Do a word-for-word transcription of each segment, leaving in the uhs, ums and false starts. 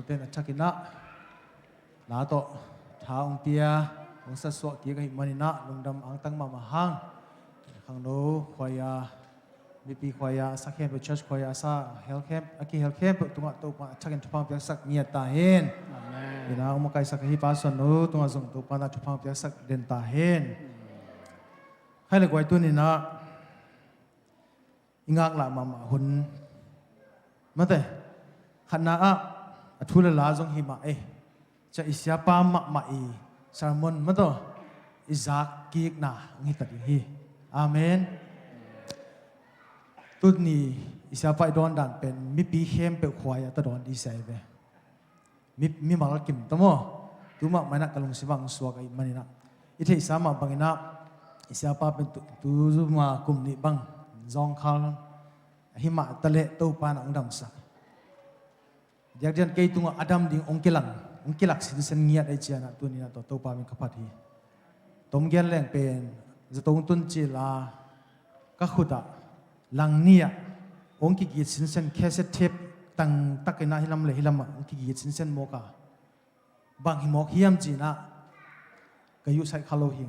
Ten a thakinah la tawh tha hong pia, hong satsuah kik ahih maninah lungdam angtang mahmah hang. Khangno khuaia, mipi khuaia a sa khempeuh, church khuaia a sa hel khem, a kihel khempeuh tungah Topa a thakin thupha hong piaksak ngiat ta hen. Amen. Ina hong makaisak ahi Pastor nu tungah zong Topa na thupha hong piaksak den ta hen. Khai le guai tuninah i ngaklah mahmah hun mate. Khatna ah a thu le la zong hi mah ei. Cia i siapa mahmah i sermon mataw i zak kikna hong hi ta ding hi. Amen. Tuni i siapa i dawn dan pen mipi khempeuh khuai a ta dawn di sia i ve. Mi, mimal kim ta maw? Tuma mainah ka lungsim ah hong suak ahih maninah i theihsa mah banginah i siapa pen tu, tu zuma kum nih bang zawngkhal ahi mah taleh Topa na hong damsak. Diakdian kei tungah a dam ding hong kilang, hong kilak sinsen ngiat ei cianah tuninah tua Topa min ka phat hi. Tom gen leng pen zato hong tun cila ka khutah lang ni-ah hong kigit sinsen kheset thep tangtakinah hilam le hilamah hong kigit sinsen mawka bang hi mawk hiam cinah ka yuhsaih kha lo hi.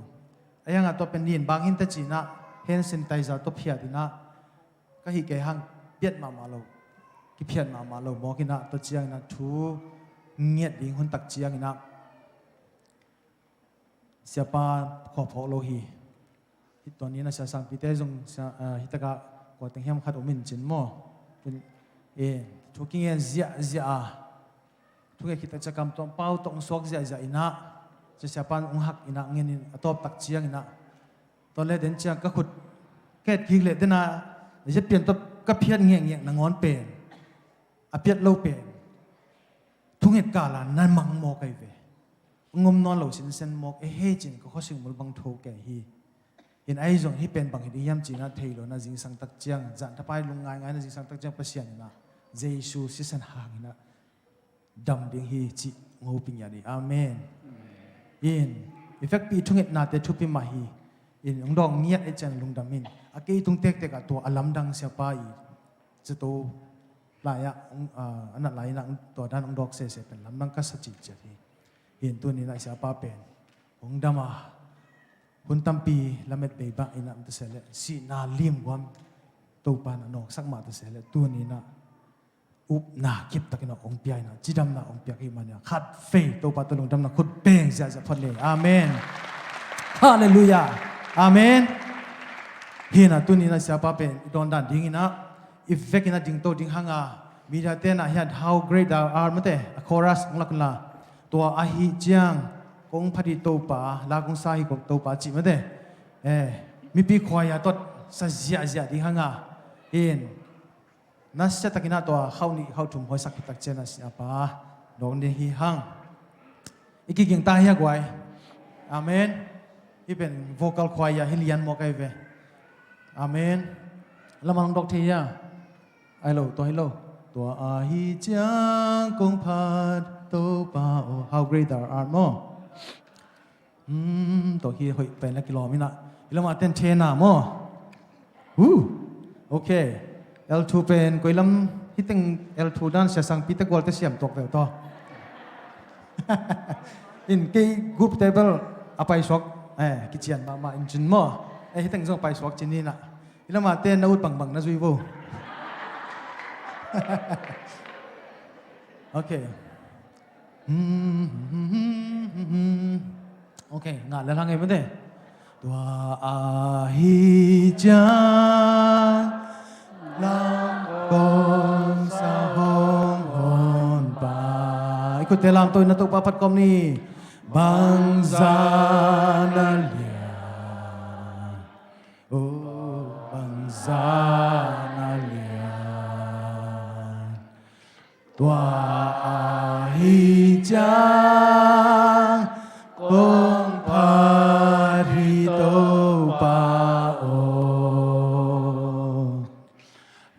A hiangah tua pen nin bang hinte cinah hand sanitizer tua phiat inah ka hih kei hang piat mahmah lo, kiphiat mahmah lo mawkinah tua cianginah thu ngiat ding huntak cianginah siapa khua phawk lo hi. Hih tuan ni na sia sangpite zong sia, ah, hitakah kua teng hiam khat om in cin maw? Tun, eh, thu kingen ziahziah a, thu nget khit tak ciakam tuan pau tawh hong suak ziahziah inah cia siapa hong hak inah ngen in a tawp tak cianginah tua le den ciang ka khut ka et kik leh dena zia pian tawh ka phiat ngekngek nangawn pen a piat lo pen thunget kala na mang mawk ahi ve. Ngom nawn lo sinsen mawk e hei cin ka khuasing mul bang tho kei hi. In ahi zong hih pen bang hi ding hiam cinah thei lo na zingsang tak ciang zan thapai lung ngaingai na zingsang tak ciang Pasian inah Jesu sisan hanginah dam ding hi cih ngoping ya ding. Amen. In i vekpi thungetnate thupi mah hi. In hong dawk ngiat e cian lungdam in a kei tung tektek ah tua a lamdang siapa i zato lai-ah a nat lai-inah tua dan hong dawk sese pen lamdang ka sa citciat hi. Hin tuninah siapa pen hong dam a hun tampi lamet bei bang inah mata seh le sihna limguam Topa na nawksak mah ta seh le tuninah upna kiptakinah hong pia inah cidamna hong piak hi mania khat vei Topa tawh lungdamna khut beng ziahziah phot le. Amen. Halleluiah. Amen. Hinah tuninah siapa pen i dawn dan dinginah i vekinah dingto ding hanga media tenah hian How Great Thou Art mate a chorus hong lak unla tua ahi ciang kong phat hi Topa la kong sa hi kong Topa cih mate. Eh, mipi khuaia tot sa ziahziah ding hanga hin nasiatakinah tua khauh nih khauh thum hoisak hitak cianah siapa dawng ding hi hang. I kiging ta hia guai? Amen. Hih pen vocal khuaia hi lian mawk ahi ve. Amen. Lamang dawk thei hia? Ai lo tua hi lo. Tua ahi ciang kong phat Topa aw. How great thou art maw? Hmm, tua hi hoih pen la kilawm inah hi lamah ten thena maw? Hu. Ok. L two pen koilam hiteng L two dan sia sangpite gualte siam tuak veu taw. In kei group table a paisuak eh kician mahmah in cin maw? Eh hiteng zong a paisuak cin inah hi lamah ten na ut bangbang na zui vo. Ok. Ok, ngah lel hang ei mate. Tua ahi ciang lam kong sa hong hon pa. I khutte lamto in na Topa phat kawm ni. Bangza na lian. Oh, bangza na lian. Tua ahi ciang kong phat hi Topa aw.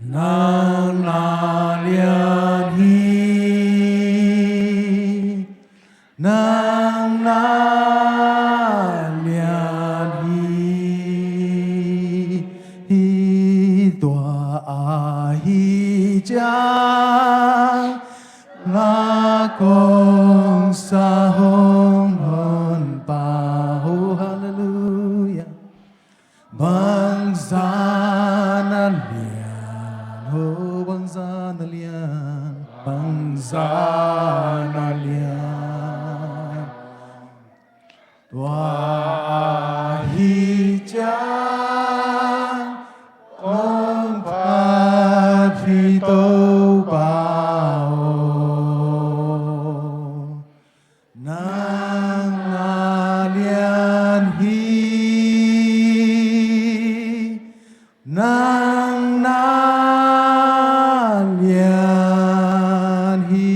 Nang na lian hi. Nang na lian hi, hi tua ahi ciang na Kong sa hong honpa ho, halleluiah. Bangzah na lian ho, bangzah na lian, bangzah na lian. Tua ahih ciang kong phat hi Topa aw, nang na lian hi, nang na lian hi.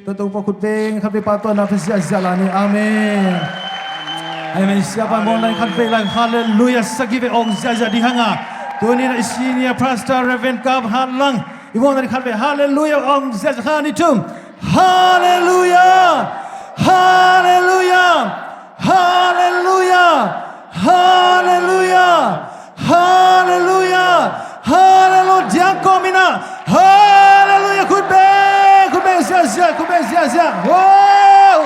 Tua Topa khut beng khat vei pahtawi na pia ziahziah la ni. Amen. Amen. Siapa muang lai khat vei lai, halleluiah sagih vei ong ziahziah ding hang a. Tuni na i senior pastor Reverend Kap Hat Lang i muang lai khat vei, halleluiah ong ziahziah, khat, nih, thum. Halleluiah. Halleluiah. Halleluiah. Halleluiah. Halleluiah. Halleluiah. Diak kawm in ah, halleluiah. Khut beng, khut beng ziahziah, khut beng ziahziah. Wow.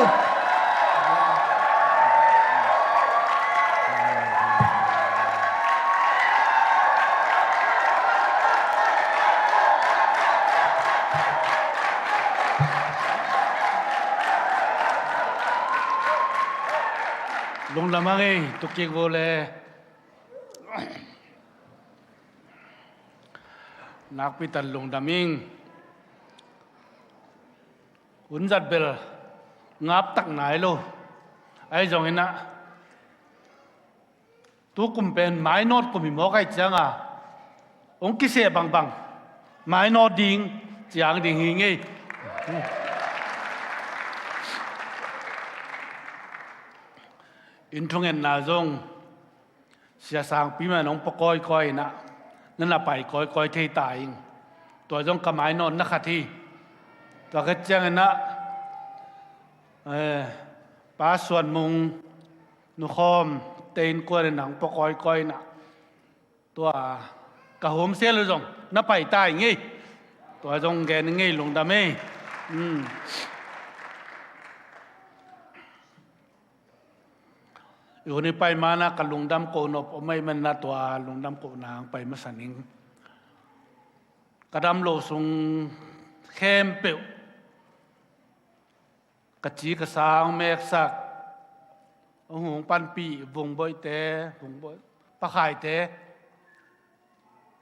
Lungdam hang ei, tukik vo le. Nakpi tak lungdam ing. Hun zat bel ngap tak nai lo. Ahi zongin ah, tu kum pen mainawt kum hi mawk ahih ciangin, hong kiseh bangbang mainawt ding ciang ding hi ngei. In thungetna zong Sia Sangpi mah in hong pua kawikawi in ah, na na pai kawikawi thei ta ing. Tua zong ka mainawtna khat hi. Tua khit ciangin ah, eh, Pa Suan Mung, Nu Khawm te innkuan in ah hong pua kawikawi in ah, tua ka home cell uh zong na pai ta ing ei. Tua zong gen ing ei, lungdam ei. Hmm. I hun i pai ma-in ah ka lungdam koh nop om ahih manin ah, tua lungdam kohna hong pai masa ning. Ka dam loh sung khempeuh, ka ci ka sa hong meksak, hong, hong panpih Vung Boih te, Vung Boih, Pa Khai te,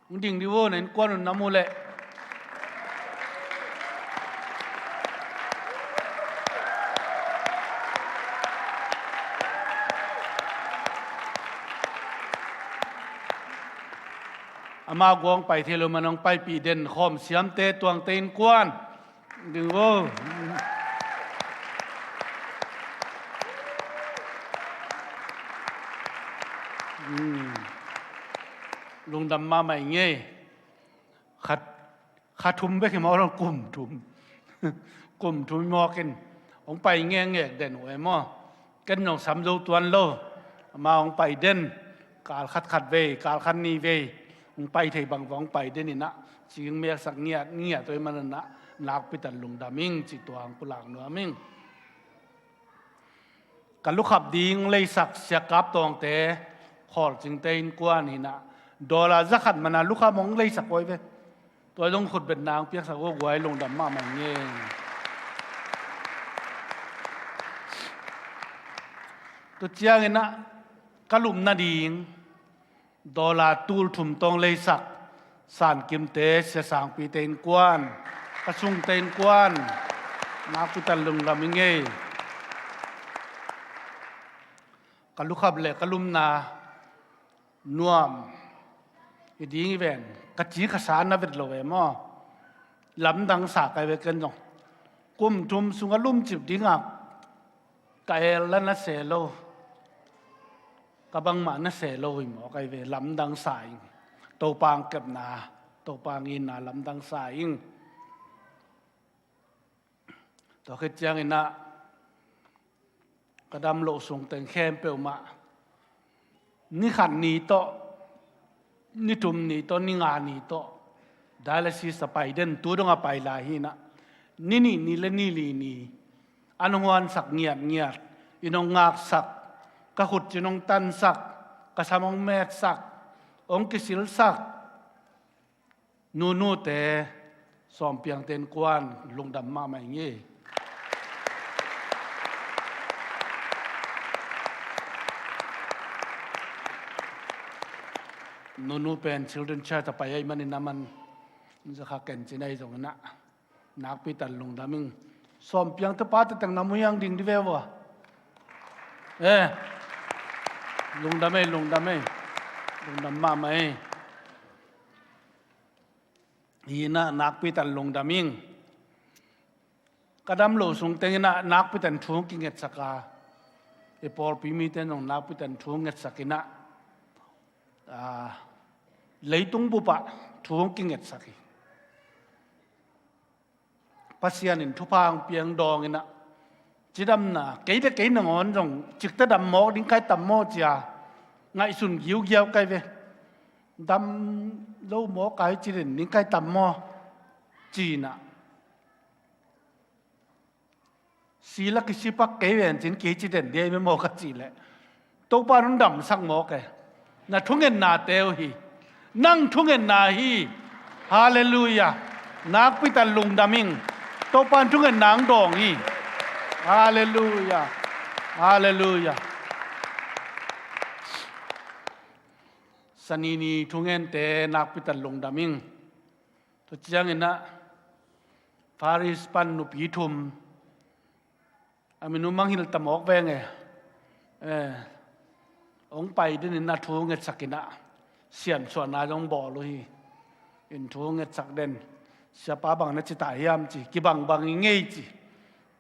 hong ding dih vo, na innkuan un na muh leh. Amau guang pai thei lo manin hong paipih den Khawm Siam te, Tuang te innkuan. Ding vo. Hmm. Lungdam mahmah ing ei. Khat, kha thum bek hi mawk lo, kum thum. Kum thum hi mawk in hong pai ngekngek den uh e maw. Ken zong sam zo tuan lo. Amau hong pai den. Kal khat khat vei, kal khat nih vei, hong pai thei bang hong pai den in ah, ci hong meksak ngiat ngiat uh ahih manin ah, nakpi tak lungdam ing cih tua hong pulak nuam ing. Ka lukhap ding hong leisak Sia Kap Tawng te, Khawl Cing te innkuan hi in ah, dollar za khat man a lukhap hong leisak uh hi ve. Tua zong khutbetna hong piaksak uh, guai, lungdam mahmah ing ei. Tua ciangin ah, ka lupna ding dollar tul thum tawh hong leisak San Kim te, Sia Sangpi te innkuan, ka sung te innkuan, nakpi tak lungdam ing ei. Ka lukhap le ka lupna nuam hi ding hi ven, ka ci ka sa na vet lo ve maw. Lamdang sa ka hi ve ken zong. Kum thum sungah lumcip ding a, ka el la na se lo, ka bangmah na se lo hi mawk ahi ve. Lamdang sa ing. Topa hong kepna, Topa hong itna lamdang sa ing. Tua khit ciangin ah, ka dam loh sung teng khempeuh mah, ni khat ni tawh, ni thum ni tawh, ni nga ni tawh dialysis a pai den, tu dong a pai lai hi in ah, ni nih ni le ni li ni an hong huansak ngiatngiat, in hong ngaksak, ka khutcin hong tansak, ka sam hong metsak, hong kisilsak Nunute, Sawmpiangte innkuan lungdam mahmah ing ei. Nunu pen Children Church a pai ahih manin a man zakha kencin ahi zongin ah nakpi tak lungdam ing. Sawmpiangte pa teteng na mu hiang ding di ve vua. Eh, lungdam ei, lungdam ei. Lungdam mahmah ei. Hi in ah nakpi tak lungdam ing. Ka dam lo sung teng in ah nakpi tak thu hong kingetsak a, i pawlpi mite zong nakpi tak thu hong ngetsak in ah, ah, leitung bup ah thu hong kingetsak hi. Pasian in thupha hong piang dawng in ah, cidamna kei le kei nangawn zong cikte dam mawk ding kai tam maw ci a ngaihsun giugiau kai ve. Dam lo mawk kai ci den ding kai tam maw ci in ah, si la kisipak kei ven cin kei ci den ding ei ve maw ka cih leh, Topa in hong damsak mawk e. Na thungennate uh hi. Nang thungenna hi. Halleluiah. Nakpi tak lungdam ing. Topa in thungenna hong dawng hi. Halleluiah. Halleluiah. Sanini thungente nakpi tak lungdam ing. Tua ciangin ah Paris pan nupi thum, a min uh mangngilh ta mawk veng e. Eh, hong pai den in ah thu ngetsak in ah siansuahna zong bawl uh hi. In thu ngetsak den, siapa bang na ci ta hiam ci, kibangbang ing ei ci.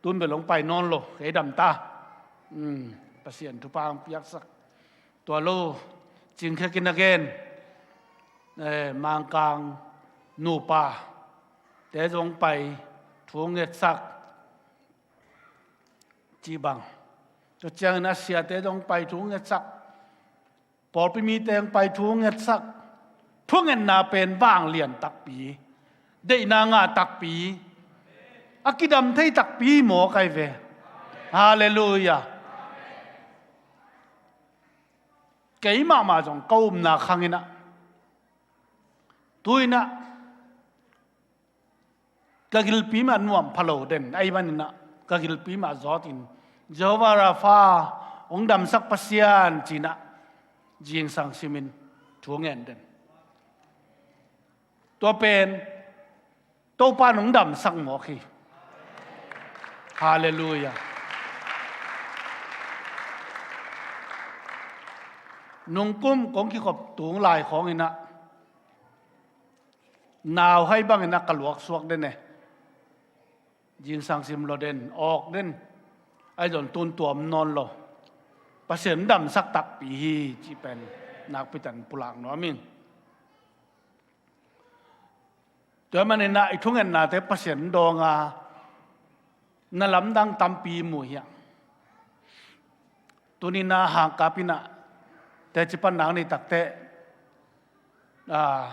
Tun bel hong pai nawn lo, kei dam ta. Hmm, Pasian thupha hong piaksak. Tua lo, Cingkhek in a gen, eh, Mangkang nupa te zong pai thu ngetsak cih bang. Tua ciangin a siate zong pai thu ngetsak, pawlpi mite zong pai thu ngetsak. Thungetna pen vanglian takpi, deihna ngah takpi, a kidam thei takpi mawk ai ve. Halleluiah. Kei mahmah zong ka upna khang in ah, tu in ah ka gilpi mah nuam pha lo den ahih manin ah, ka gilpi mah zawt in, Jehovah Rapha, hong damsak Pasian ci in ah zingsang simin thu ngen den. Tua pen Topa in hong damsak mawk hi. Halleluiah. Nungkum kong kikhop tung lai khawng in ah, nauhai bangin ah ka luaksuak den e. Zingsang sim lo den, awk den. Ahi zong tun tuam nawn lo. Pasian damsak takpi hi cih pen nakpi tak pulak nuam ing. Tua manin ah i thungennate Pasian dawng a, na lamdang tampi mu hi a. Tuni in ah hangkap in ah teci panna nei takteh, ah,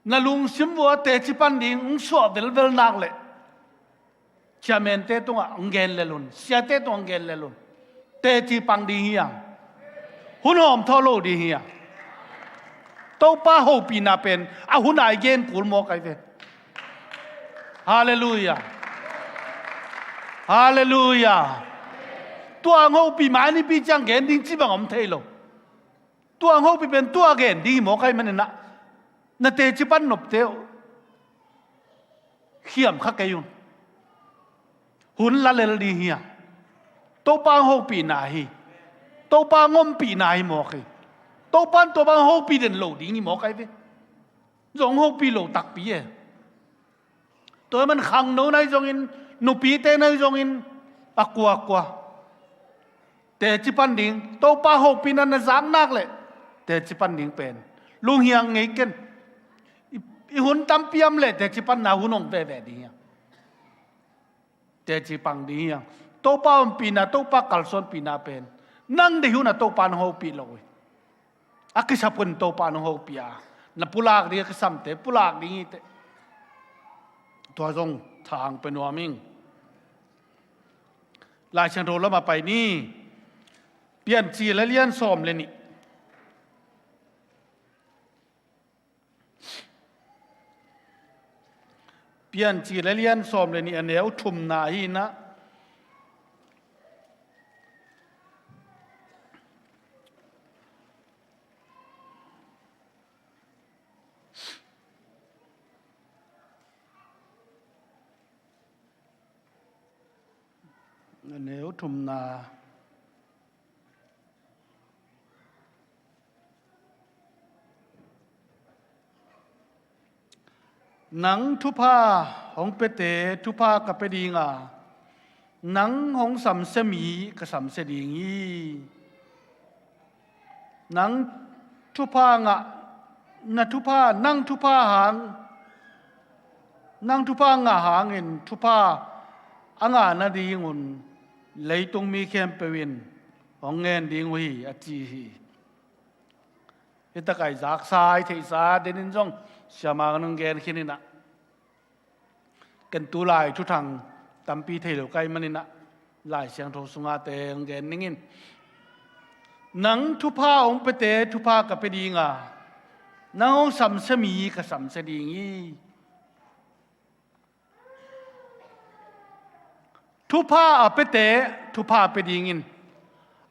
na lungsim vua teci pan ding hong suah velvel nak leh, chairman-te tungah hong gen lel un, siate tungah hong gen lel un. Teci pang ding hi hang. Hun hawm thaw lo ding hi hang. Topa hopihna pen a hun a i gen kul mawk ai ve. Halleluiah. Halleluiah. Tua hong hopih mai nipi ciang gen ding ci bang om thei lo. Tua hong hopih pen tua gen ding hi mawk ai manin ah, na teci pan nopte uh khiam kha kei un. Hun la lel ding hi a. Topa hong hopihna hi. Topa hong ompihna hi mawk hi. Topa in tua bang hong hopih den lo ding hi mawk ai ve. Zong hong hopih lo takpi e. Tua man khangno na hi zongin, nupite na hi zongin, a kuakua teci pan ding, Topa hopihna na zak nak leh teci pan ding pen lunghiang ngei ken. I, i hun tampi om leh teci panna hun hong veve ding hi a. Teci pang ding hi hang. Topa ompihna, Topa kalsuanpihna pen nang deih hun a Topa in hong hopih lo hi. A kisap hun Topa in hong hopih a, na pulak ding a kisamte pulak ding hi teh. Tua zong thang pe nuam ing. Lai Siangtho lamah pai ni. Piancil a lian sawm le nih. Piancil a lian sawm le nih, a neu thumna hi in ah. A neu thumna. Nang thupha hong piate thupha ka pia ding a, nang hong samsia mi ka samsia ding hi. Nang thupha ngah, na thupha, nang thupha hang, nang thupha ngah hangin thupha a ngah nadingun leitung mi khempeuh in hong ngen ding uh hi, a ci hi. Hi takai zaksa i theihsa denin zong siamang nong gen khin in ah. Ken tu lai thuthang tampi thei lo ka hih manin ah, Lai Siangtho sunga te hong gen ning in. Nang thupha hong piate thupha ka pia ding a, nang hong samsia mi ka samsia ding hi. Thupha a piate thupha pia dingin,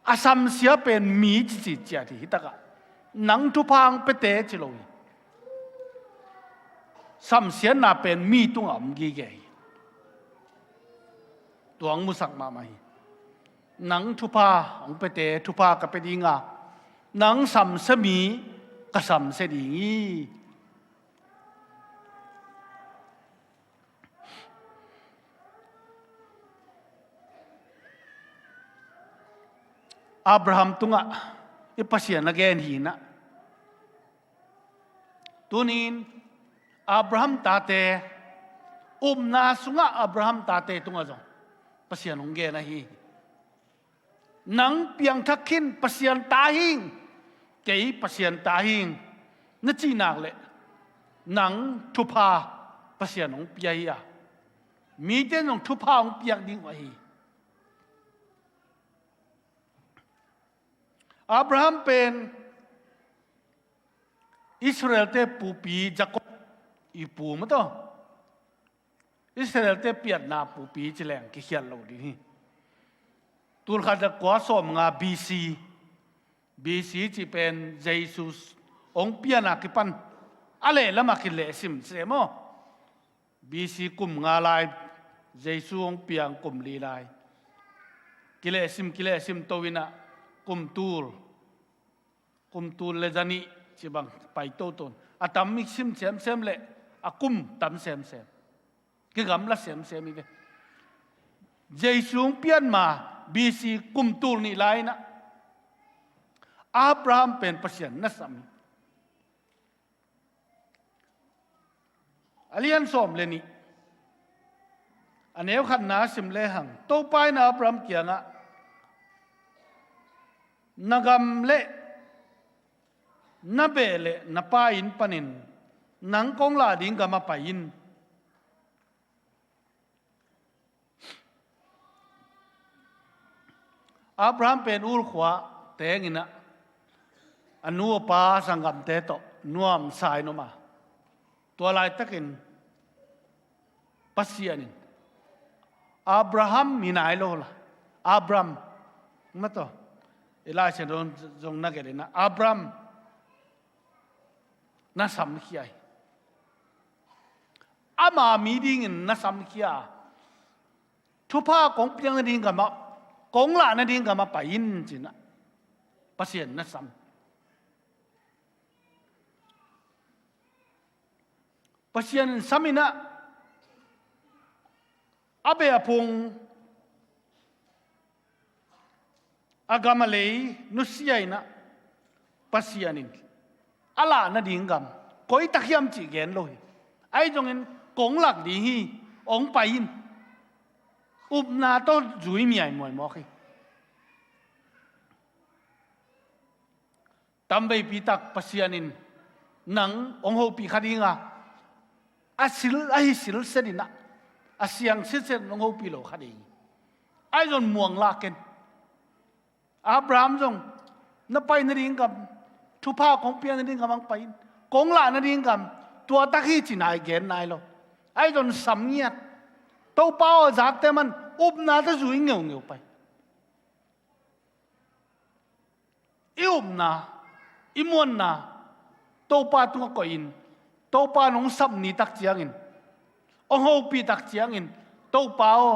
a samsia pen mi cici ciat hi. Hi takah nang thupha hong piate ci lo hi. Samsiatna pen mi tungah om gige hi. Tua hong musak mahmah hi. Nang thupha hong piate thupha ka pia ding a, nang samsia mi ka samsia ding hi. Abraham tungah i Pasian a gen hi in ah. Tuni-in Abraham tate, upna sungah Abraham tate tungah zong Pasian hong gen ahi hi. Nang piangthak khin, Pasian ta hing, kei Pasian ta hing, na cih nak leh nang thupha Pasian hong pia hi a, mite in zong thupha hong piak ding uh ahi. Abraham pen Israelte pupi Jacob i pu maw taw. Israelte piatna pupi ci leng kikhial lo ding hi. Tulkhat le kua sawm nga B C, B C ci pen Jesus hong pian a kipan a lehlam a kilehsim ci maw. B C kum nga lai, Jesu hong piang kum li lai. Kilehsim, kilehsim to in ah kum tul, kum tul le zanih ci bang pai toto in. A tam i sim semsem leh a kum tam semsem. Kigamla semsem hi ve. Jesu hong pian ma B C kum tul nih lai in ah Abraham pen Pasian na sam hi. A lian sawm le nih, a neu khatna sim lehang, Topa in Abraham kiangah, na gam le na beh le na pa inn panin nang kong lah ding gamah pai in. Abraham pen Ur khua teng in ah, a nu a pa sanggamte tawh nuamsa in om a. Tua laitakin Pasian in Abraham hi nai lo la, Abram, maw taw, i Lai Siangtho zong na gelh in ah, Abram na samkhia hi. Ama mi dingin na samkhia a, thupha kong piak nading gamah, kong lah nading gamah pai in ci in ah Pasian na sam. Pasian in sam in ah, a beh a phung, a gam a lei nusia in ah, Pasian in a lah nading gam koi tak hiam cih gen lo hi. Ahi zongin kong lak ding hi, hong pai in. Upna tawh zui miaimuai mawk hi. Tamveipi tak Pasian in nang hong hopih kha ding a, a sil, ahi silset in ah, A siang sitset nong hopih lo kha ding. Ahi zong muang lak ken. Abraham zong, na pai nading gam, thupha kong pia nading gam ang pai in. Kong lah nading gam, tua tak hi ci nai gen nai lo. Ahi zong sam ngiat. Topa aw, zakte man, upna tawh zui ngeungeu pai. I upna, i muanna, Topa tungah koih in, Topa nong sap ni tak ciangin, hong hopih tak ciangin, Topa aw,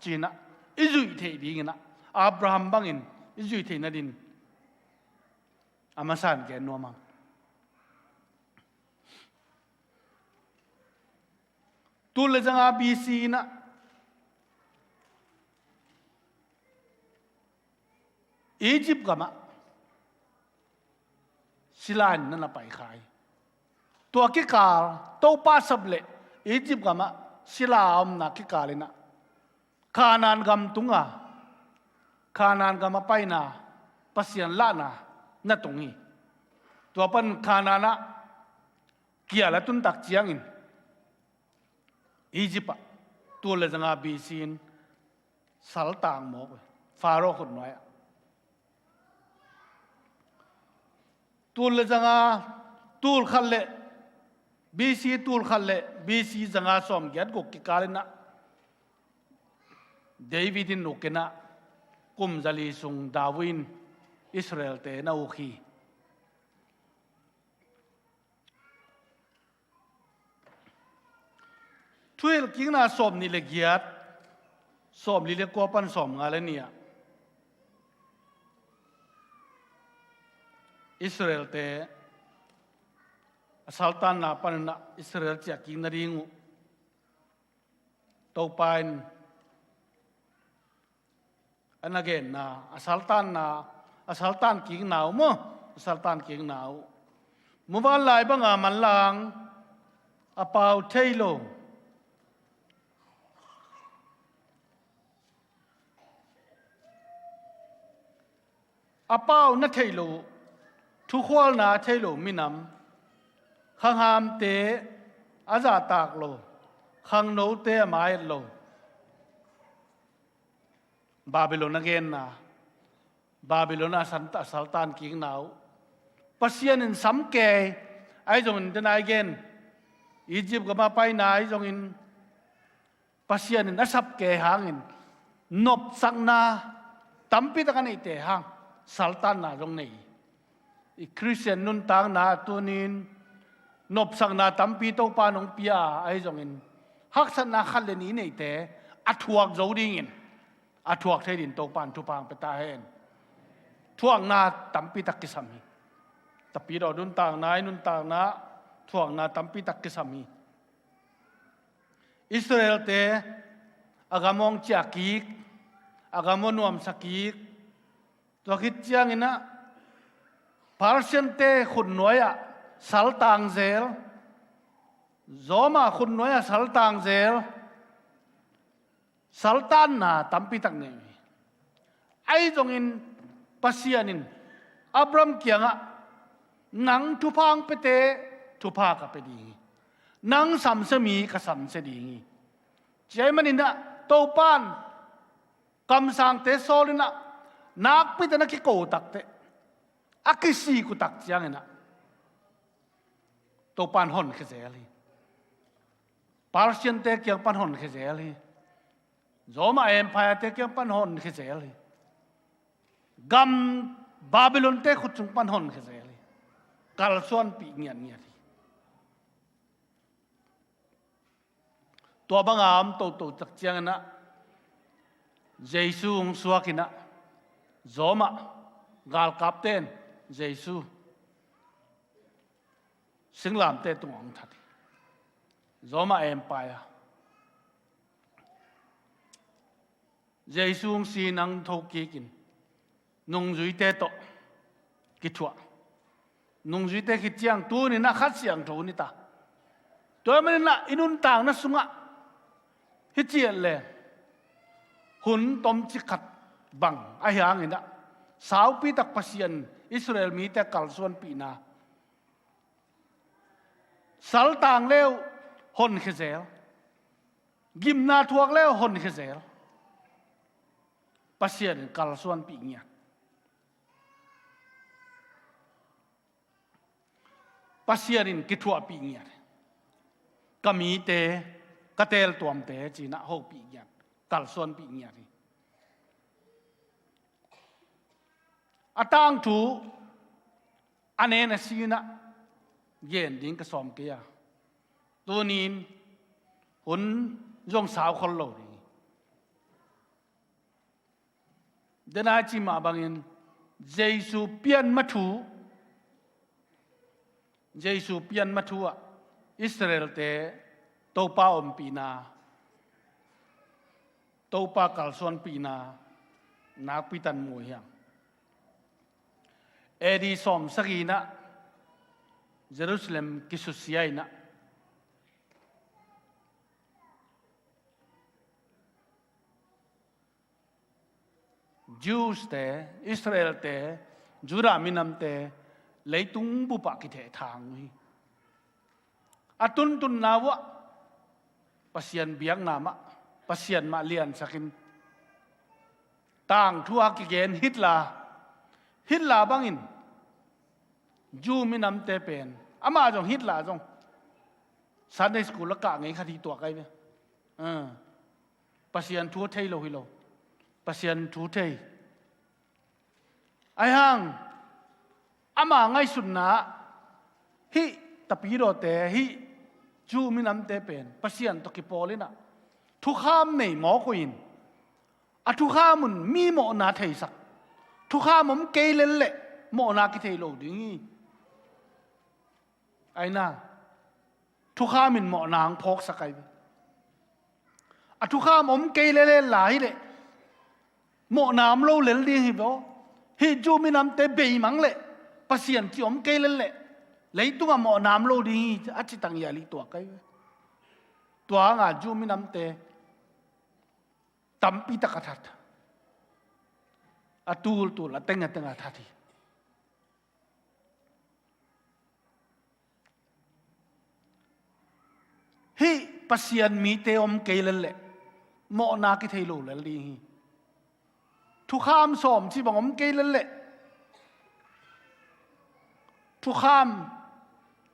ci-in ah, i zuih theih dingin ah, Abraham bangin, i zuih theih nadin, a masa in gen nuam ang. Tul le zanga B C in ah, Egypt gamah sila in na na pai kha hi. Tua kikal, Topa sap leh Egypt gamah sila a omna kikal in ah, Kanaan gam tunga, Kanaan gam a paina, Pasian lahna na tung hi. Tua pan Kanaan ah kial a tun tak ciangin, Egypt ah, tul le zanga B C in saltang mawk uh, Pharaoh khutnuai ah. Tul le zanga, tul khat le, B C tul khat le B C zanga sawmgiat guk kikal in ah, David in uk in ah, kum zali sung David in Israel-te na uk hi. Thuhilhkikna sawmnih le giat, sawmli le kua pan sawmnga le nih ah, Israel-te a saltanna pan in ah Israel ciahkik nading uh Topa in a na genna, a saltanna, a saltan kikna uh maw, a saltan kikna uh. Muvanlai banga manlang, a pau thei lo, a pau na thei lo, thukhualna a thei lo minam, khanghamte a zahtak lo, khangnote a mai-et lo. Babylon a genna, Babylon a san, a saltan kikna uh. Pasian in sam kei, ahi zongin tena i gen, Egypt gama paina ahi zongin, Pasian in a sap kei hangin, nopsakna tampi tak a neihte hang, saltanna zong nei. I Khristian nuntakna tunin nopsakna tampi Topa nong pia ahi zongin, haksatna khat le nih neihte a thuak zo dingin, a thuak thei dingin Topa in thupha hong pia ta hen. Thuakna tampi tak kisam hi. Tapidaw nuntakna, i nuntakna, thuakna tampi tak kisam hi. Israel-te a gam hong ciah kik, a gam hong nuamsa kik, tua khit ciangin ah Persian-te khutnuai ah saltang zel, Roma khutnuai ah saltang zel, saltanna tampi tak nei uh hi. Ahi zongin Pasian in Abraham kiangah, nang thupha hong piate, thupha ka pia ding hi. Nang samsia mi ka samsia ding hi. Ci ahih manin ah Topa in kamsangte sawl in ah, nakpi tak a kiko takteh, a kisik uh tak ciangin ah, Topa in honkhia zel hi. Persian-te kiang pan honkhia zel hi. Roma Empire-te kiang pan honkhia zel hi. Gam Babylon-te khut sung pan honkhia zel hi. Kalsuanpih ngiatngiat hi. Tua banga om toto tak ciangin ah, Jesu hong suak in ah, Roma galkapte in Jesu singlamteh tungah hong that hi. Roma Empire. Jesu hong si in hong thokik in, nungzuite tawh kithuah. Nungzuite khit ciang tuni-in ah Kha Siangtho ni ta. Tua ahih manin ah i nuntakna sungah hih ciat le hun tomcik khat bang ahi hangin ah, saupi tak Pasian Israel mite kalsuanpihna, saltang le uh honkhia zel. Gimna thuak le honkhia zel. Pasian in kalsuanpih ngiat. Pasian in kithuahpih ngiat. Ka mite, ka teeltuamte ci-in ah hopih ngiat, kalsuanpih ngiat hi. A tangthu a nen a sin ah gen ding ka sawm kei a, tuni-in hun zong sau khol lo ding hi. Denai ci mah bangin Jesu pianma thu, Jesu pianma thu ah Israelte Topa ompihna, Topa kalsuanpihna nakpi tan mu hi hang. A D sawmsagih in ah Jerusalem kisusia in ah Jews-te, Israel-te, Judah minamte leitung bup ah kithehthang uh hi. A tuntunna uh ah Pasian biakna mah, Pasian mah liansakin tangthu a kigen Hitler, Hitler bangin Jew minamte pen, amah zong, Hitler zong Sunday school a kah ngei khat hi tuak ai ve. Ah. Pasian thu thei lo hi lo. Pasian thu thei. Ahi hang, ama ngaihsutna ah hih tapidawte, hih Jew minamte pen Pasian tawh kipawl in ah thukham nei mawk uh in, a thukham un mi mawhna theisak. Thukham om kei lel leh mawhna kithei lo ding hi. Aina, thukham in mawhna hong phawksak ai ve. A thukham om kei lel lai hi leh mawhna om lo lel ding hi ve aw. Hih Jew minamte beimang leh Pasian cih om kei lel leh leitungah mawhna om lo ding hi, a ci tang hial hi tuak ai ve. Tua hangah Jew minamte tampi tak a that. A tultul, a teng a teng a that hi. Hih Pasian mite om kei lel leh mawhna kithei lo lel ding hi. Thukham sawm ci bang om kei lel leh, thukham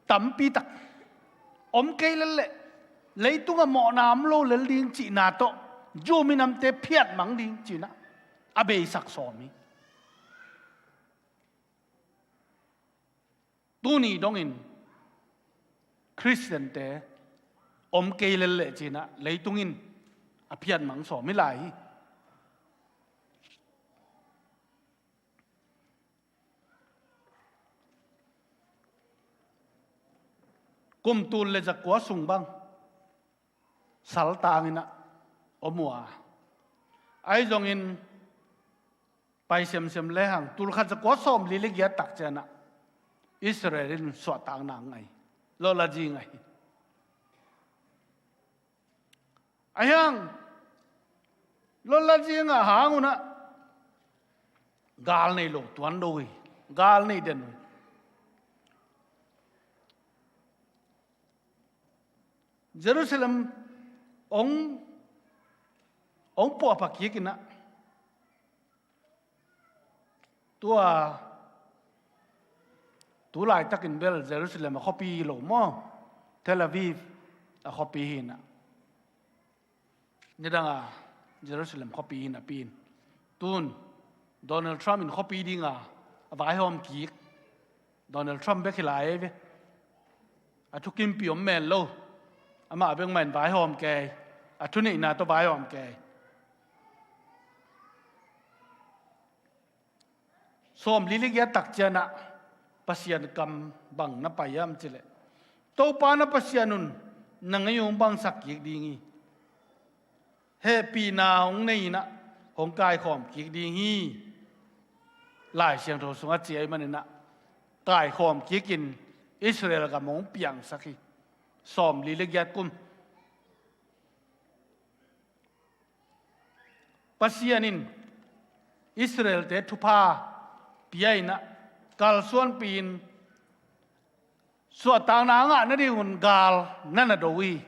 tampi tak om kei lel leh leitungah mawhna om lo lel ding cihna tawh Jew minamte phiatmang ding cihna a beisak sawm hi. Tuni dongin Khristiante om kei lel leh cihna leitung in a phiatmang sawm hi lai hi. Kum tul le zakua sung bang saltang in ah om uh a, ahi zongin pai semsem lehang tul khat zakua sawmli le giat tak ciang ah Israel in suahtakna ngai, lawlazi ngai. Ahi hang lawlazi ngah hang un ah gal nei lo tuan lo hi, gal nei den uh hi. Jerusalem hong, hong puahpha kik in ah, tua, tu laitakin bel Jerusalem a khuapi hi lo maw, Tel Aviv a khuapi hi in ah, nidang a Jerusalem khuapi hi napi in, tun Donald Trump in khuapi ding a, a vaihawm kik. Donald Trump bek hi lai ei ve. A thukimpi om men lo. Amah bek mah in vaihawm kei. A thuneihna tawh vaihawm kei. Sawmli le giat tak ciang ah Pasian kam bang na pai hiam cih leh, Topa na Pasian un na ngei uh hong bangsak kik ding hi. Hehpihna hong nei in ah hong kaikhawm kik ding hi. Lai Siangtho sungah ci ahih manin ah kaikhawm kik in Israel gam hong piangsak hi. Sawmli le giat kum Pasian in Israelte thupha pia in ah, kalsuanpih in, suahtakna a ngah nadingun gal na na do uh hi.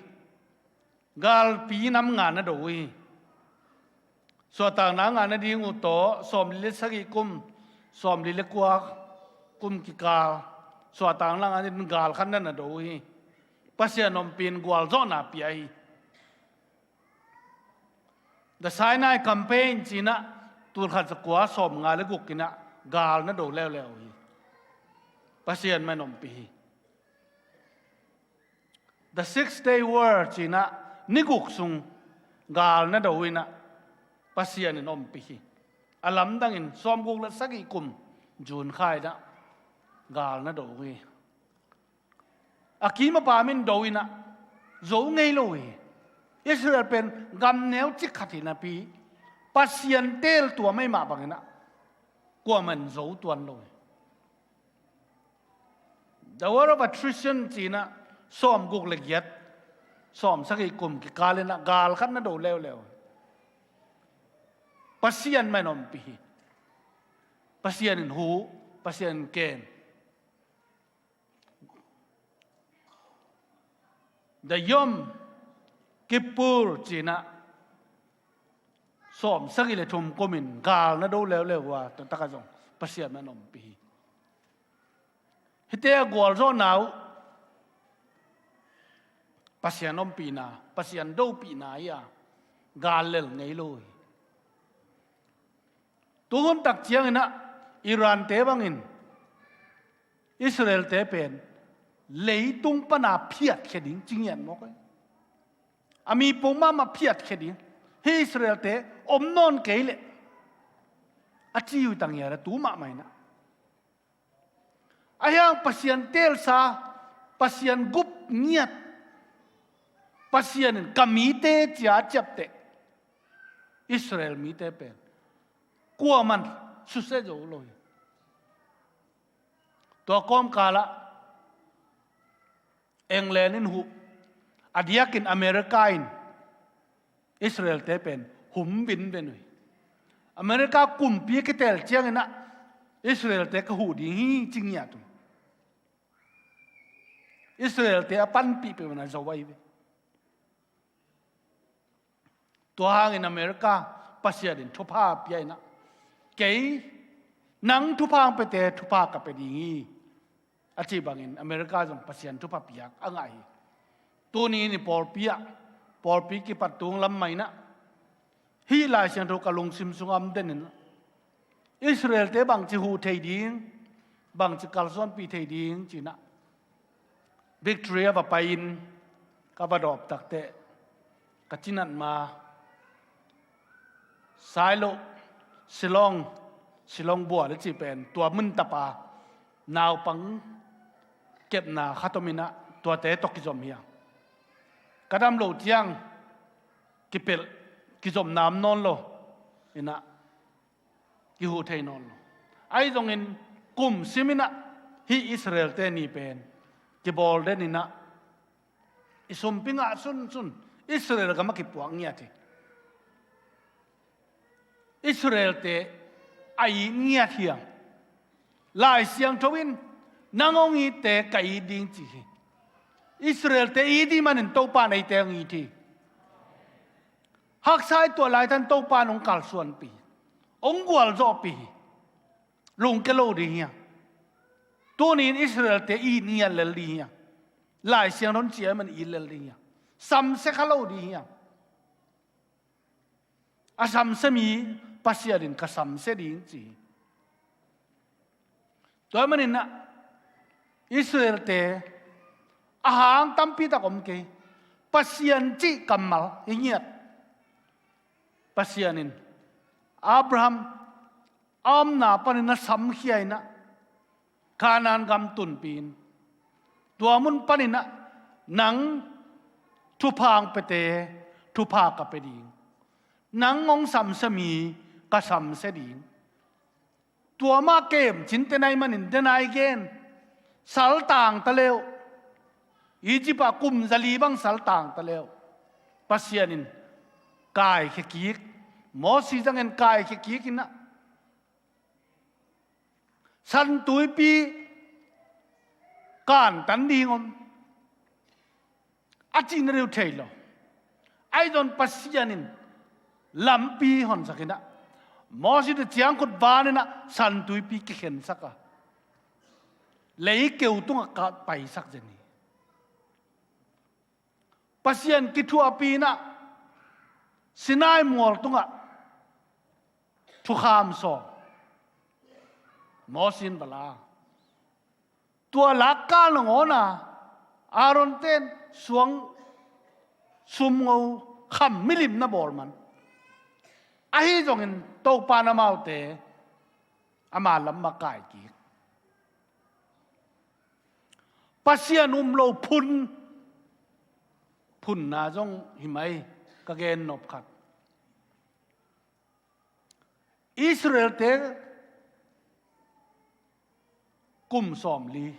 Galpi nam nga na do uh hi. Suahtakna nga na ding uh tawh sawmli le sagih kum, sawmli le kua kum kikal, suahtakna nga na ding gal khat na na do uh hi. Pasian ompih in gualzawhna pia hi. The Sinai Campaign ci-in ah tulkhat zakua sawmnga le guk in ah gal na do leuleu uh hi. Pasian mah in ompih hi. The Six Day War ci-in ah ni guk sung gal na do uh in ah Pasian in ompih hi. A lamdangin sawmguk le sagih kum June kha in ah gal na do uh hi. A kim a pam in do in ah zo ngei lo hi. Israel pen gam neu cik khat hi napi, Pasian teel tua mah mah bangin ah kuamah in zo tuan lo hi. The War of Attrition ci-in ah sawmguk le giat, sawmsagih kum kikal in ah gal khat na do leuleu. Pasian mah in ompih hi. Pasian in hu, Pasian in ken. The Yom Kippur ci-in ah sawmsagih le thum kumin gal na do leuleu a, tua takah zong Pasian mah in ompih hi. Hihte a gualzawhna uh Pasian ompihna, Pasian dopihna hi a, gal lel ngei lo hi. Tu hun tak ciangin ah Iran-te bangin Israel-te pen leitung pana phiatkhia ding ci ngiat mawk hi. A mi peuhmah mah phiatkhia ding. Hih Israel-te om nawn kei leh a ci uh hi ta ngiat a, tu mahmah in ah. Ahi hang Pasian teelsa, Pasian gup ngiat, Pasian in ka mite ci-a a ciapteh Israel mite pen kuamah in susia zo lo hi. Tua kawmkal ah England in huh, a diakin America in Israel-te pen hum vinven uh hi. America kumpi a kiteel ciangin ah Israel-te ka huh ding hi ci ngiat uh hi. Israel-te a panpih peuhmah in a zo ahi ve. Tua hangin America Pasian in thupha pia in ah, kei nang thupha hong piate thupha ka pia ding hi, a cih bangin America zong Pasian thupha piak a ngah hi. Tuni in i pawlpi ah, pawlpi kipat tung lam mah in ah, hih Lai Siangtho ka lungsim sungah om den in ah, Israel-te bangci huh thei ding, bangci kalsuanpih thei ding ci-in ah Victoria va pai-in ka va dawp takteh ka cinat ma Sailo, Shillong, Shillong bual i cih pen tua mun tapa naupang kepna khat om in ah tuate tawh kizom hi a, ka dam loh ciang kipelh, kizomna om nawn lo in ah kihuh thei nawn lo. Ahi zongin kum sim in ah hih Israel-te ni pen kibawl den in ah i sumpi ngah sunsun Israel gam ah kipuak ngiat hi. Israel-te a it ngiat hiam? Lai Siangtho in nang hong itte ka it ding ci hi. Israel-te it ahih manin Topa in eite hong it hi. Haksa i tuah laitak in Topa in hong kalsuanpih, hong gualzawhpih hi. Lungkia lo ding hiam? Tuni in Israel-te it ngiat lel ding hiam? Lai Siangtho in ci ahih manin it lel ding hiam? Samsia kha lo ding hiam? A samsia mi Pasian in ka samsia ding ci hi. Tua ahih manin ah Israel-te a hang tampi tak om kei. Pasian cih kammal hi ngiat. Pasian in Abraham a omna panin a samkhia in ah Kanaan gam tunpih in, tua mun panin ah nang thupha hong piate thupha ka pia ding, nang hong samsia mi ka samsia ding. Tua mah kemcin tena ahih manin tena i gen, saltang ta le uh. Egypt ah kum zali bang saltang ta le uh. Pasian in kaikhia kik, Moses zangin kaikhia kik in ah, San Tuipi kantan ding om a cihna deuh thei lo. Ahi zong Pasian in lampi honsak in ah, Moses in ciangkhut van in ah San Tuipi kikhensak a, lei keu tungah ka paisak zen hi. Pasian kithuahpih in ah Sinai mual tungah thukham sawm Moses in va la. Tua lakkal nangawn a Aaron ten suang sumngo kham milim na bawl man. Ahi zongin Topa in amaute ama lam mah kai kik. Pasian um lo phun, phunna zong hi mai, ka gen nop khat. Israel-te kum sawmli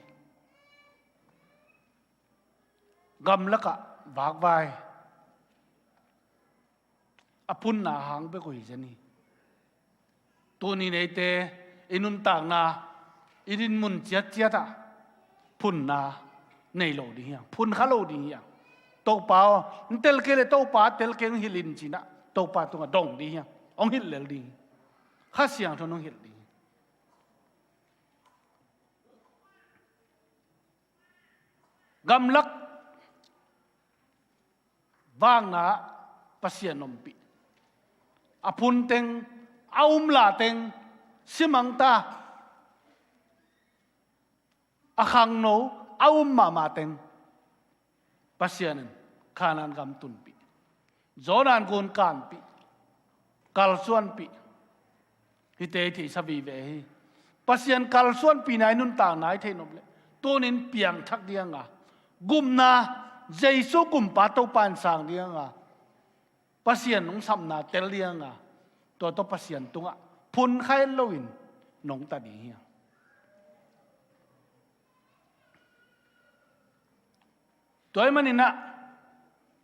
gamlakah vakvai a phunna hang bek uh hi zen hi. Tuni neite i nuntakna, i dinmun ciatciat ah phunna nei lo ding hi hang, phun kha lo ding hi hang. Topa aw, hong tel kei leh Topa tel kei, hong hilh in ci-in ah Topa tungah dong ding hi hang, hong hilh lel ding hi. Kha Siangtho in hong hilh ding hi. Gamlak vakna ah Pasian ompih. A phun teng, a umla teng, simangta, a khangno, a um mahmah teng Pasian in Kanaan gam tunpih. Jordan gun kanpih, kalsuanpih. Hihte i theihsa vive hi. Pasian kalsuanpihna i nuntakna i theih nop leh, tunin piangthak ding a, gupna, Jesu gumpa Topa in sang ding a, Pasian hong sapna tel ding a, tua tawh Pasian tungah phun kha het loin nong ta ding hi hang. Tua ahih manin ah,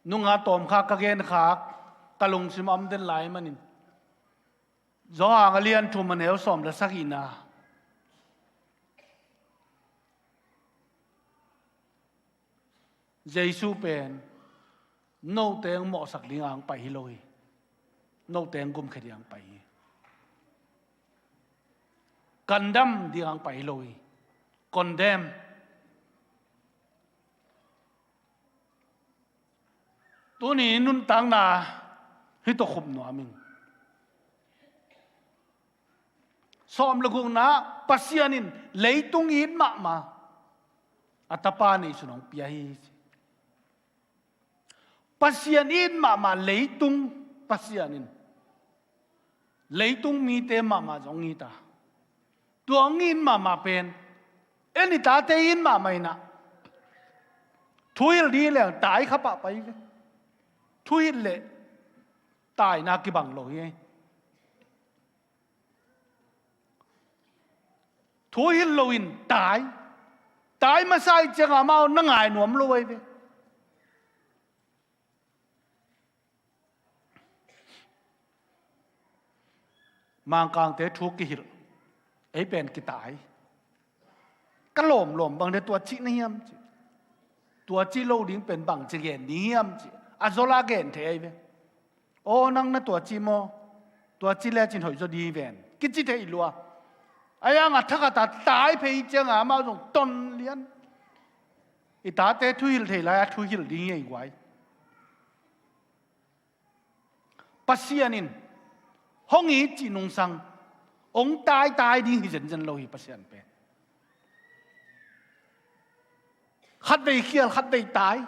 nunga tawmkhak ka genkhak, ka lungsim a om den lai ahih manin, Johan a lian thum a neu sawm le sagihna, Jesu pen note hong mawhsak ding a hong pai hi lo hi. Note hong gumkhia ding a hong pai hi. Kandam ding a hong pai hi lo hi. Condemn. Tuni nuntakna hih tawh khup nuam ing. Sawm le gukna, Pasian in leitung it mahmah a Tapa neihsun hong pia hi. Pasian it mahmah leitung, Pasian in leitung mite mahmah zong it a, tua hong it mahmah pen en i tate it mahmah in ah, thuhilh ding leng tai kha pahpah hi ve. Thuhilh leh taina kibang lo hi. Thuhilh loin tai, tai masa ahih ciangin amau na ngai nuam lo ahi ve. Mangkangte thu kihilh, ei pen kitai. Ka lawmlawm bang de tua cih na hiam cih. Tua cih lo ding pen bangci gen ding hiam cih a zaw la gen thei ahi ve. Aw, nang na tua cih maw? Tua cih lecin hoih zaw ding hi ven, kici thei lua. Ahi hang a thak a ta tai phei ciangin amau zong ton lian. I tate thuhilh thei lai-a thuhilh ding hi ei guai. Pasian in hong it cih nungsang hong taitai ding hi zenzen lo hi Pasian pen. Khatvei khial, khatvei tai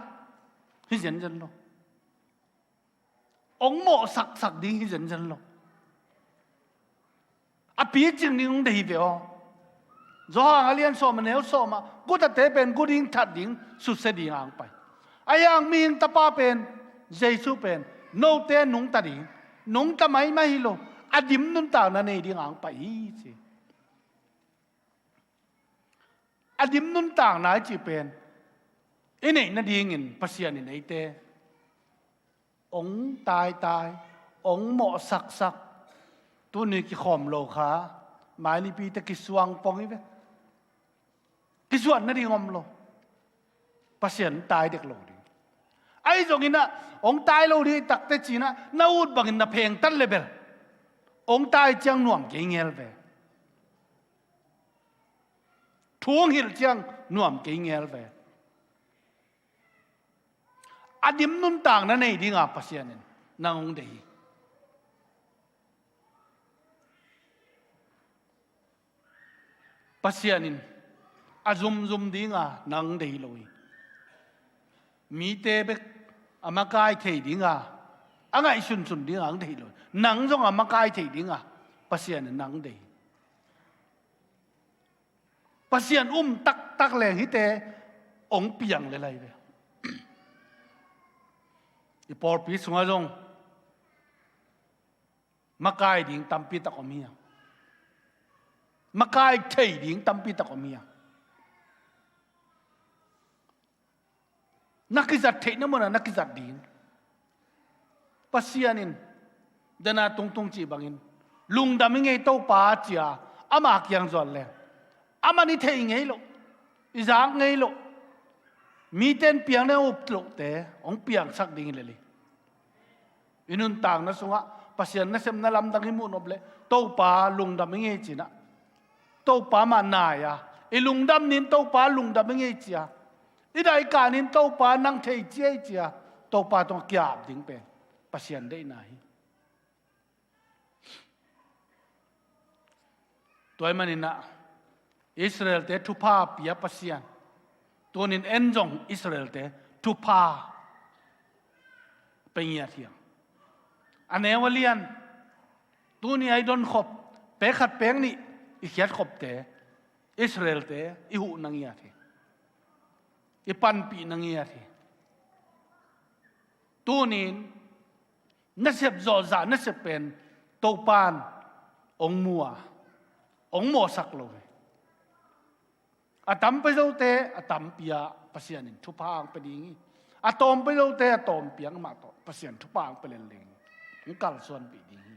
hi zenzen lo. Hong mawhsaksak ding hi zenzen lo. A picing ding hong deih hi ve aw. Johan a lian sawm a neu sawm ah, gutate pen gu ding, that ding, susia ding a hong pai. Ahi hang mihing Tapa pen, Jesu pen, note nungta ding, nungta maimai hi lo, a dim nuntakna nei ding a hong pai hi ci. A dim nuntakna i cih pen i neih nadingin Pasian in eite hong taitai, hong mawhsaksak. Tuni kikhawm lo kha, mai nipite kisuang pong hi ve. Kisuan nading om lo. Pasian tai dek lo ding. Ahi zongin ah hong tai lo ding hi takte ci-in ah na ut bangin na phengtat le bel hong tai ciang nuam kei ngel ve. Thu hong hilh ciang nuam kei ngel ve. A dim nuntak na nei dinga Pasian in nang hong deih hi. Pasian in a zumzum dinga nang deih lo hi. Mite bek a makai thei dinga, a ngaihsunsun dinga ang deih lo hi. Nang zong a makai thei dinga Pasian in nang deih hi. Pasian um taktak leng hihte hong piang le lai ve. I pawlpi sungah zong makai ding tampi tak om hi a, makai thei ding tampi tak om hi a. Na kizat theihna munah na kizat ding. Pasian in dena tungtung cih bangin lungdam i ngei Topa cia ama kiang zuan le, aman i thei ngei loh, i zak ngei loh, mite in piang ding a up lohte hong piangsak ding hi lel hi. I nuntakna sungah Pasian nasepna lamdang i muh nop leh Topa lungdam i ngei cinah Topa mah nai a, i lungdam nin Topa lungdam i ngei cia, i daikah nin Topa nang thei cia i cia, Topa tungah kiap ding pen Pasian deihna hi. Tua ahih maninah Israelte thupha pia Pasian tunin en zong Israelte thupha pe ngiat hiam? A neu a lian, tuni a i donkhop, pek khat pek nih i khiatkhopte Israelte i huhna ngiat hi, i panpihna ngiat hi. Tunin nasep zawhzah nasep pen Topan hong mu a, hong mawhsak lo hi. A tam pia zote a tam pia Pasian in thupha ang pia ding hi. A tawm pia zote a tawm pia mah tawh Pasian thupha ang pia lel ding hi. Hong kalsuanpih ding hi.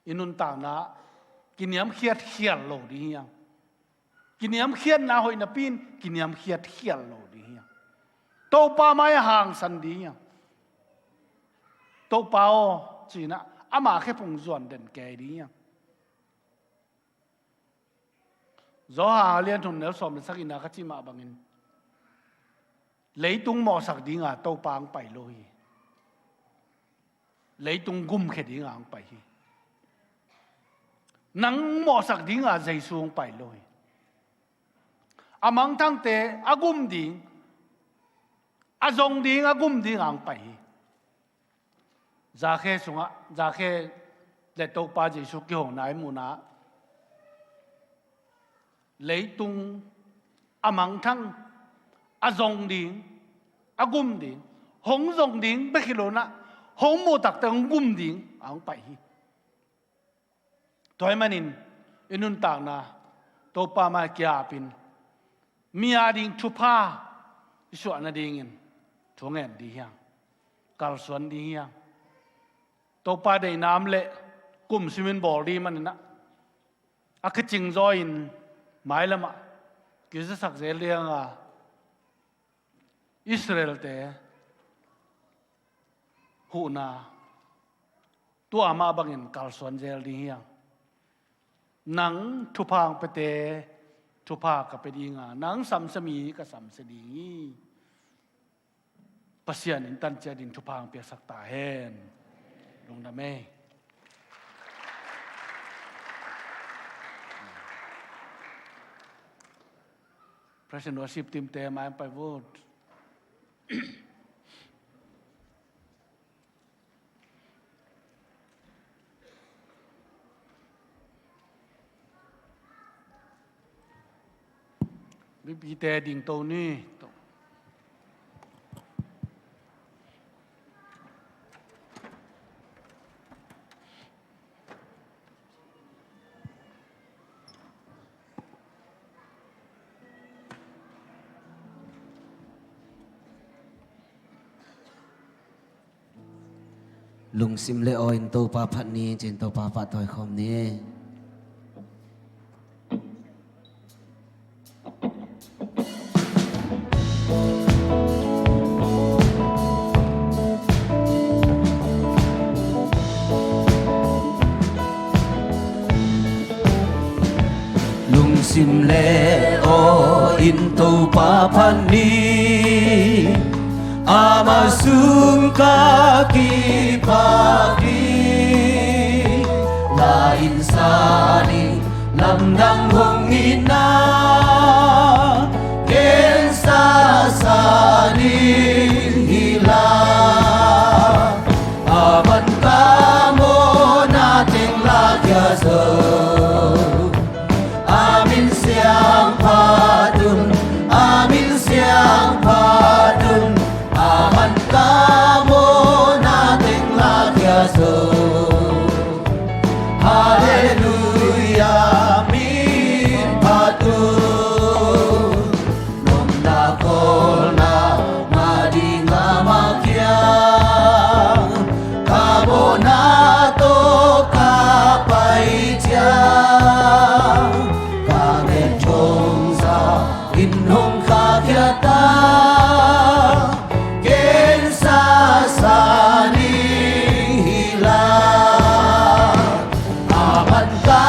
I nuntakna kiniamkhiat khial lo ding hi hang. Kiniamkhiatna hoih napi in kiniamkhiat khial lo ding hi hang. Topa mai-ah hangsan ding hi hang. Topa aw cinah ama khephung zuan den kei ding hi hang. Johan a lian thum neu sawm le sagihna ka cih mah bangin leitung mawhsak dinga Topa ang pai lo hi. Leitung gumkhia dinga ang pai hi. Nang mawhsak dinga Jesu ang pai lo hi. A mangthangte a gum ding, a zong ding, a gum dinga ang pai hi. Zakhe sungah, Zakhe le Topa Jesu kihona i muhna, leitung a mangthang, a zong ding, a gum ding, hong zong ding bek hi lo-in ah hong muh takte hong gum ding a hong pai hi. Tua ahih manin i nuntakna Topa mai kiapin mi a ding thupha i suah nadingin thu ngen ding hi hang. Kalsuan ding hi hang. Topa deihna om leh kum simin bawl ding maninah a kicing zaw in mailamah kizasak zel ding a, Israelte huhna tua mah bangin kalsuan zel ding hi hang. Nang thupha ang piate thupha ka pia dinga, nang samsia mi ka samsia ding hi. Pasian in tanciat in thupha ang piaksak ta hen. Lungdam ei. Praise and worship team te mai ang pai vut. Mipite dingto ni. Lungsim le aw in Topa phat ni, ci-in Topa pahtawi khawm ni. Sim le aw in Topa phat ni, amah sung ka kipak ding. La in sa ni, lamdang hong ina, ken sa sa ni hi la. A man ka mawhna teng la khia zo. A min siangphat un, a min siangphat un, a man ka mawhna teng la khia zo. Halleluiah, min phat un. Nopna khawlna ngah ding amah kiang, ka mawhna tawh ka pai ciang, ka nget thong za in hong khahkhia ta, ken sa sa ni hi la. A man ka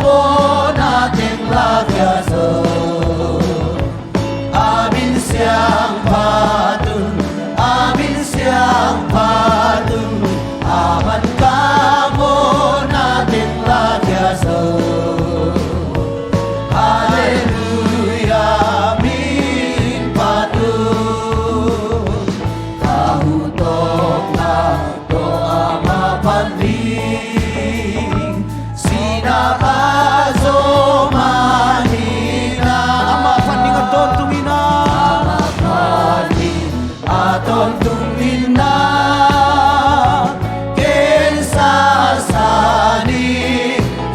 mawhna teng la khia zo. A min siangphat un, a min siangphat un, a man ka mawhna teng la khia zo. Halleluiah, min phat un. Ka huh tawpna tawh amah phat ding, sihna ka zawh man hi na. Amah phat ding a tawntung hi na. Amah phat ding a tawntung hi na. Ken sa sa ni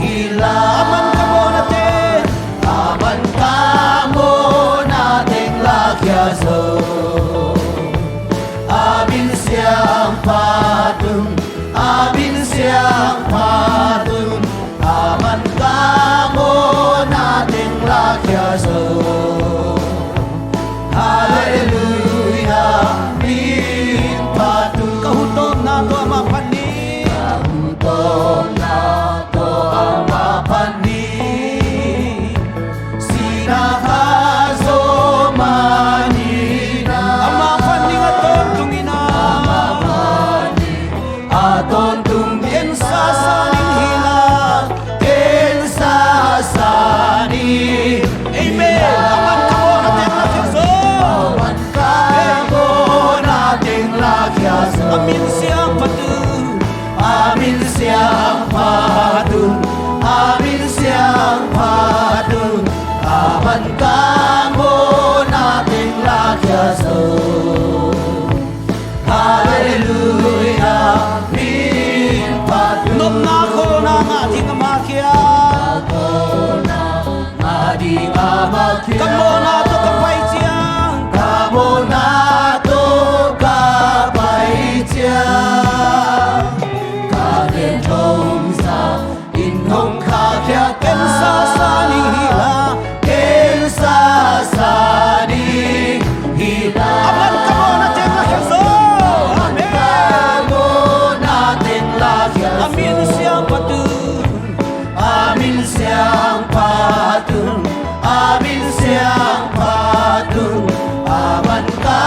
hi la. A man ka mawhna teng, a man ka mawhna teng la khia zo. A min siangphat un, a min siangphat un, a man ka mawhna teng la khia zo. Halleluiah, min phat un. Ka huh tawpna tawh amah phat ni. Ka huh tawpna tawh amah phat ni. Sihna ka zawh man hi na. Amah phat ding a tawntung hi na. Amah phat ding a tawntung. Ken sa sa ni hi la. Ken sa sa ni. Amen. A man ka mawhna teng la khia zo. A man ka mawhna teng la khia zo. A min siangphat un. A min siangphat un, a min siangphat un, a man ka mawhna teng la khia zo. Halleluiah, min phat un. Nopna khawlna ngah ding amah kiang. Ngah ding amah kiang. Ka mawhna tawh ka pai ciang. Ka mawhna tawh ka pai ciang. Ka nget thong za in hong khahkhia ta. Ken sa sa ni hi la. Ken sa sa ni hi la. A man ka mawhna teng la khia zo. Amen. Ka mawhna teng la khia zo. A min siangphat un. A min siangphat un, a min siangphat un, a man ka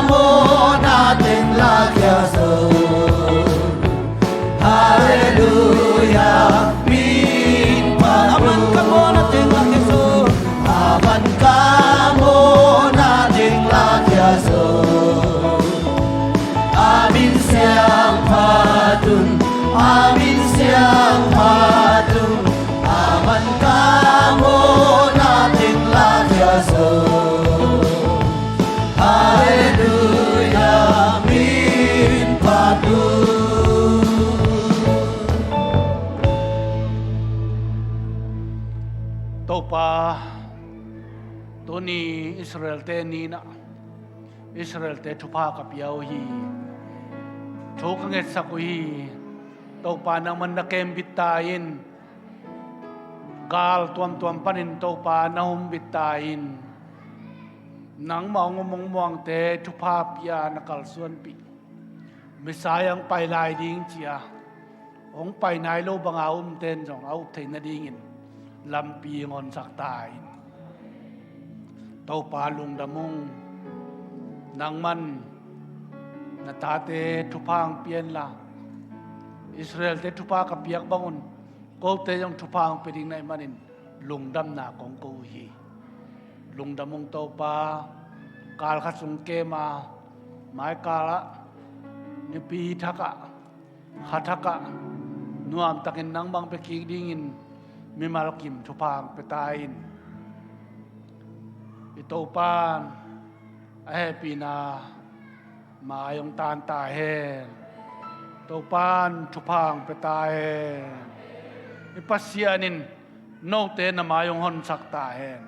mawhna teng la khia zo. Halleluiah, min phat un. A man ka mawhna teng la khia zo. A man ka mawhna teng la khia zo. A min siangphat un, a min siangphat un, a man ka mawhna teng la khia zo. Halleluiah, min phat un. Topa, tuni Israel-te ni-in ah Israel-te thupha ka pia uh hi. Thu ka ngetsak uh hi. Topa, nangman na kembit ta in. Gal tuamtuam panin Topa na humbit ta in. Nangmah hong um hong muangte thupha pia na kalsuanpih. Messiah hong pai lai ding ci-a hong pai nai lo banga umte in zong a up theih nadingin lampi hong honsak ta in. Topa lungdam ung. Nangman na tate thupha hong pia inla, Israelte thupha ka piak bangun kote zong thupha hong pia ding na hih manin lungdamna kong ko uh hi. Lungdam ung Topa. Kal khat sung kem a, mai kal ah, nipi thak ah, kha thak ah nuamtakin nang bang pia kik dingin mimal kim thupha hong pia ta in. I Topa in a hehpihna mai hong tan ta hen. Topa in thupha hong pia ta hen. I Pasian in note na mai hong honsak ta hen.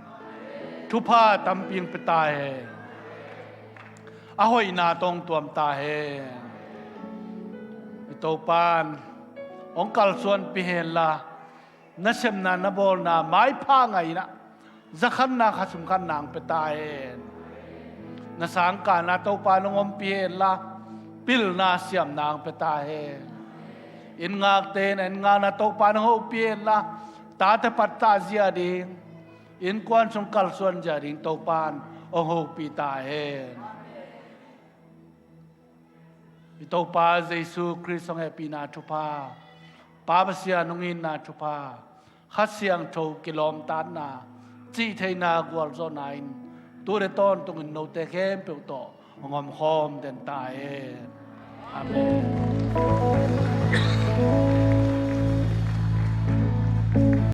Thupha tampi hong pia ta hen. A hoihna tawh hong tuam ta hen. I Topa in hong kalsuanpih henla, na sepna na bawlna maipha ngaihna, zakhatna khasum khatna hong pia ta hen. Na sangkahna Topa in hong ompih henla, pilna siamna hong pia ta hen. Inn ngakte in inn ngakna Topa in hong hopih henla, tate pattah zia ding, innkuan sung kalsuan zia ding Topa in hong hopih ta hen. I Topa Jesu Khrist hong hehpihna thupha, Pa Pasian hong itna thupha, Kha Siangtho kilawmtatna, cihtheihna gualzawhna in tute tawntungin note khempeuh tawh hong omkhawm den ta hen. Amen.